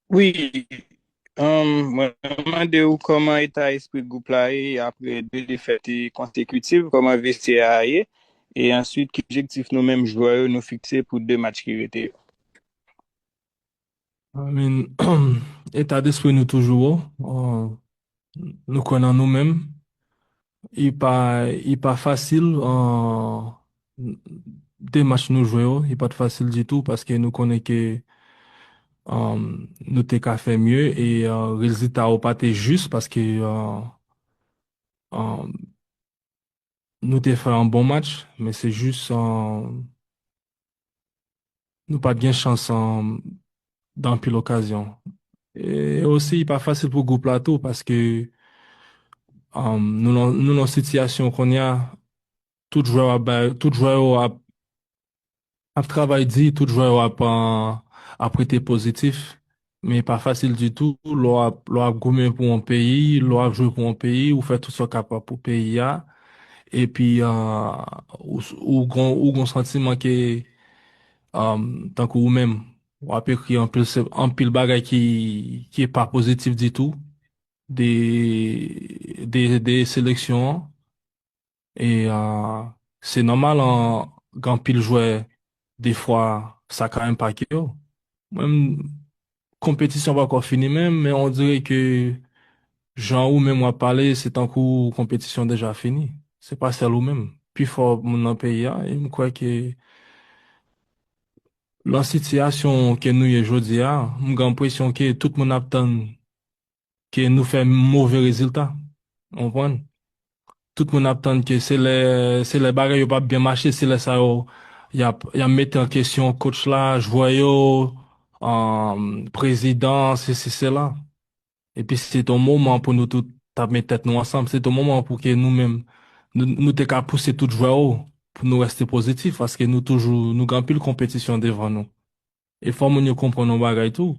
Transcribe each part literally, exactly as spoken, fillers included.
Wi, um, mwen mande w kòman eta espri gwoup la ye apre de defèt konsekitiv, kòman vestyè a ye, e answit ki objektif nou menm jwè yo nou fikse pou de match ki rete yo. I mean, eta despri nou toujou wo. Uh, nou kwè nan nou menm. Li pa, li pa fasil, uh, de match nou jwe yo, li pa t fasil ditou paske nou konnen ke, um, nou te ka fè mye e, uh, rezilta yo pa te jis paske, uh, um, nou te fè yon bon match, men se jis, um, nou pa t gen chans, um, dan anpil okazyon. E osi, li pa fasil pou gwoup la tou, paske, um, nou nan, nou nan sitiyasyon kounye a, tout jwè yo ap bay, tout jwè yo ap, ap travay di, tout jwè yo ap, uh, ap rete pozitif. Men pa fasil ditou, lè w ap, lè w ap goumen pou yon peyi, lè w ap jwe pou yon peyi, ou fè tout sa w kapab pou peyi a. Epi, uh, ou, ou gon, ou gon santiman ke, um, tankou ou menm, w ap ekri anpil, se, anpil bagay ki, ki pa pozitif ditou de, de, de seleksyon an. E, uh, se nòmal, an, gen anpil jwè, defwa, sa ka enpake yo. Mwen, konpetisyon pa ankò fini menm, men on dirait ke jan ou menm w ap pale, se tankou konpetisyon deja fini. Se pa sèl ou menm. Pifò moun nan peyi a, e m kwè ke nan sitiyasyon ke nou ye jodi a, m gen enpresyon ke tout moun ap tann ke nou fè move rezilta. Ou konprann? Tout moun ap tann ke se lè, se lè bagay yo p ap byen mache, se lè sa yo, y ap, y ap mete an kesyon coach la, jwè yo, um, prezidan, sesi, sela. Epi se te yon moman pou nou tout t ap met tèt nou ansanm. Se te yon moman pou ke nou menm, nou, nou te ka pouse tout jwè yo pou nou reste pozitif, paske nou toujou, nou gen anpil konpetisyon devan nou. E fò moun yo konprann yon bagay tou.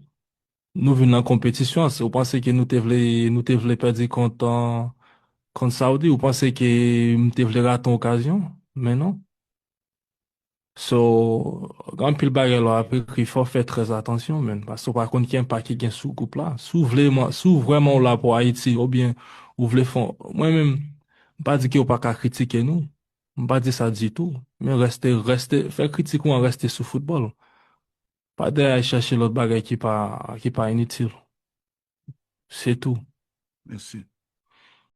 Nou vin nan konpetisyon, si w panse ke nou te vle, nou te vle pèdi kont, uh, kont Saudi, ou panse ke m te vle rate yon okazyon, men non. So, gen anpil bagay lè w ap ekri, fò w fè trè atansyon, men, paske w pa konn ki enpak ki gen sou gwoup la. Si w vle, si w vrèman w la pou Ayiti, oubyen ou vle fè, mwen menm, m pa di ke w pa ka kritike nou. M pa di sa ditou. Men reste, reste, fè kritik ou an reste sou foutbòl. Pa dèyè al chèche lòt bagay ki pa, ki pa initil. Se tou. Mèsi.